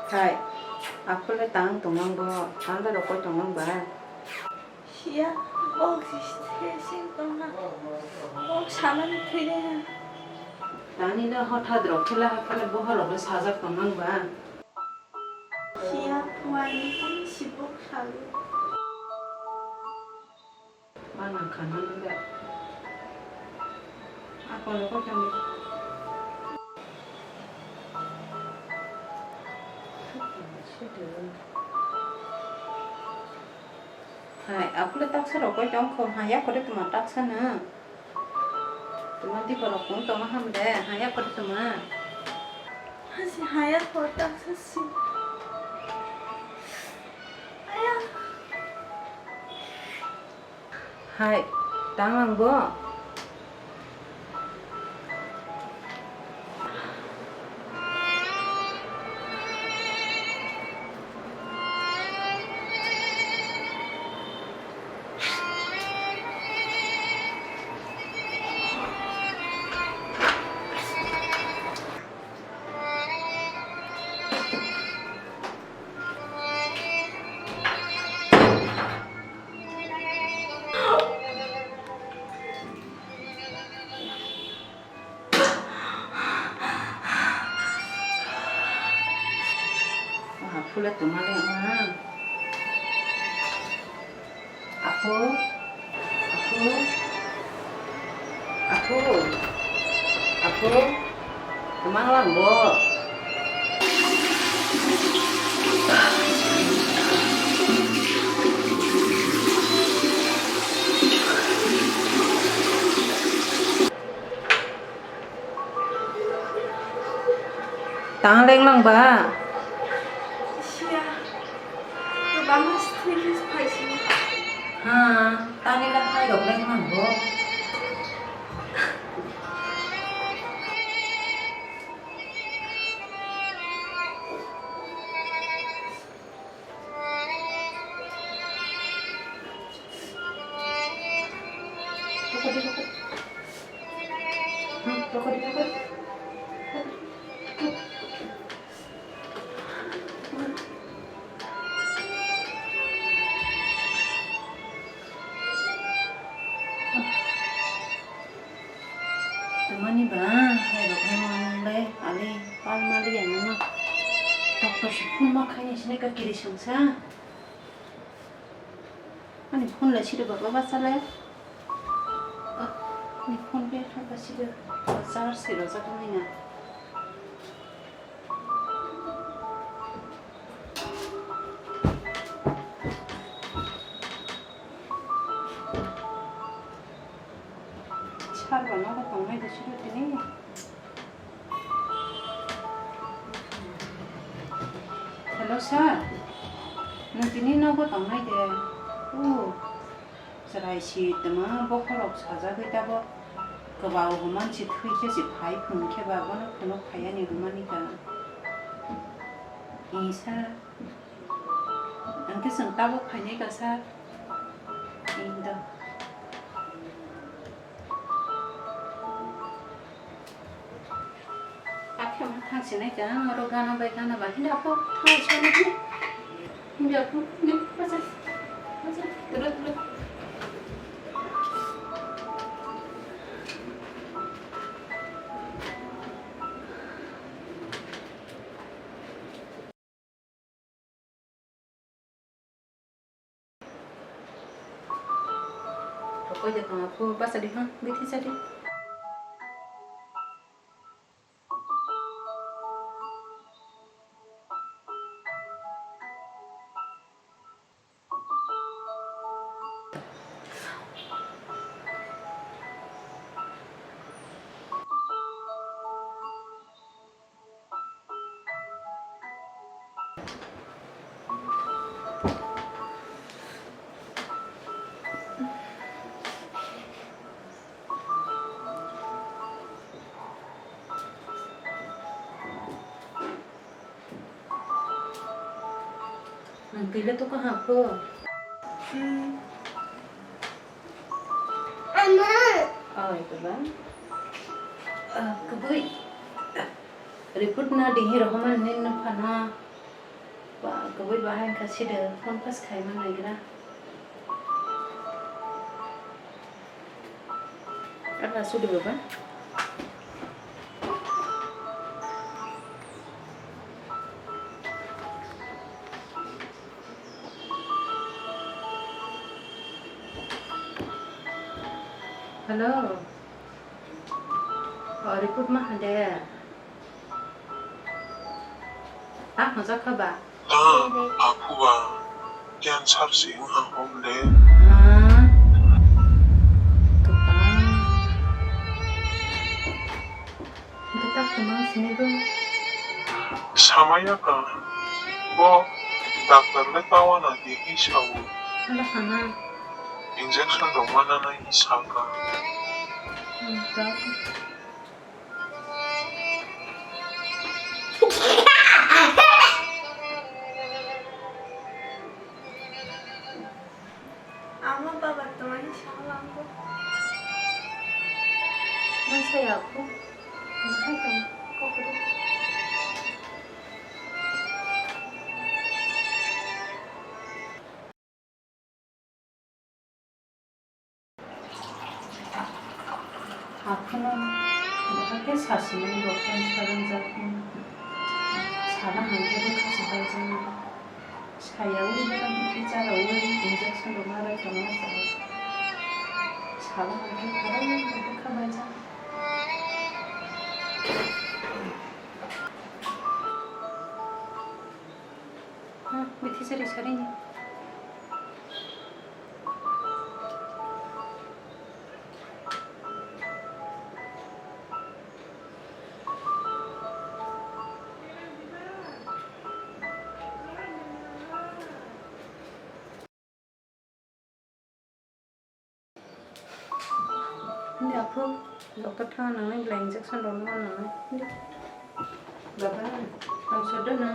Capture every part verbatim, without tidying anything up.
Hai, aphule tang tongnang bo, tang da rokoi tongnang ba? Siya, bok si, si, si tongna. Bok salani thwinai na. Tani no hothat rok khela hai khela bohor rok sajak tongnang ba? Siya, wai ni si bok sali. Mana khana nang da. Ako no ko kami. Hai, aphule taksa rokoi tongkho, ha, yakore tuma taksa na. Tuma dipa rok kung toma ham de, ha, yakore tuma. Hasi, ha, yakore taksa si. Aya. Hai, tang ang bo. Wah, phule tongmani wngha. Apo, apo, apo, apo, tongmani wngha bo. Tang leng lang ba? Siya, kwbangma stage phaising. Ha, tangwi na hai rok leng lang bo. Tongmani ba, hai rok hai manglai, ali pal mali ya nang. Doctor se phone ma khaini sinai ka kiri songsa. Ani phone lai siri baba bachalai. Ah, ani phone be thang ba siri. Charge siri rojak nai na. Sir ba nogo tongnai de siro tini. Hello sir, nwng tini nogo tongnai de? O, chwrai si tongma bokhorok sajagwi tabok kwbao hwnman si thwi khe si phai phwng khe ba bono phunuk phai ani hwnmani ka. Ee sir. Ang khe chwng tabuk phainai ka sir. Indo. Akhema thangsinai ka ang oro gana bai gana bai hinda pho thangsinai hinda pho ni bacha bacha tulu tulu. Rokoi de tong aku basa di ha bithi sa di. Ang twi le to kaham kho. Hmm. Ama. Oi, baba. Ah, kubui. Report na dihi rohman nin na phana. Ba, kwbui bahai wngkha side phone pass khaima naigra. Aka sudu baba. Hello. O, report ma hande. Tak hwnjak kha ba? Ah, aphuba, cancer se wngha hom le. Ah, kwbang. Bwtak kwbang sini bo. Samaya ka. Bo doctor le tawana di hi sawo. Hala khana. Injection rok mana nai hi saka. Hmm, tak. Ama baba tongani salango. Nang saya aku. Nahai tong. Kok deh. Hakhe no bahai khe sasinai bo cancer wngjak, sana hai khe bwkha se baijak, saya ui bera bwtwi chara ui injection rok ma rwkha ma sa, sala hai khe khara ui bwkha baijak. Ha, bithi sari sari ni. Hindi aphuru doctor thangna nangnai belai injection rwna nangnai. Hindi. Baba, ang sodo na.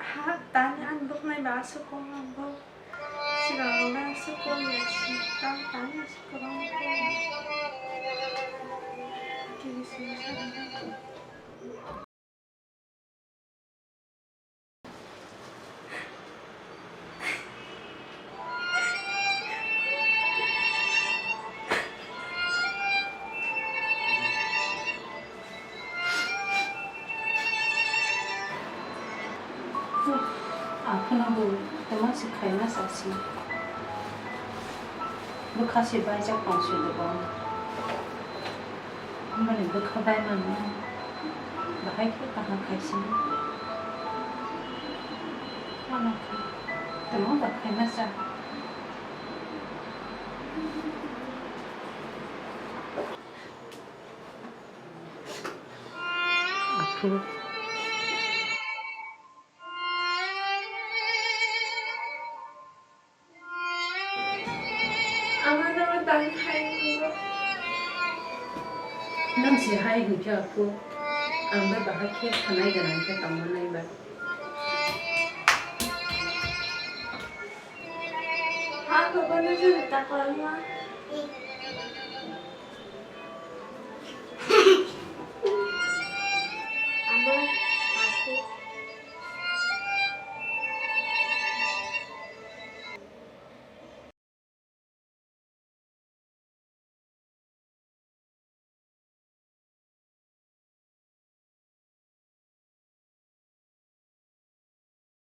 Ha, tani ang buknai ba aswk kok ang buk. Sigang ang aswk kok ya si, tang tani aswk kwbang kok. Kiri sini sa. Aphano bo tongma se khaima sasi. Bwkha se baijak tong se dogo. Bini bwkha bai mano. Bahai khe kaham khai sini. Mano khe. Tongma ba khaima sa. Aphuru. Ama no tang hai nungo. Nang si hai hwnkhe aphu, ang bai bahai khe khanai gwnang khe tongma nai ba. Ha, baba no jodi ta kwrwngma.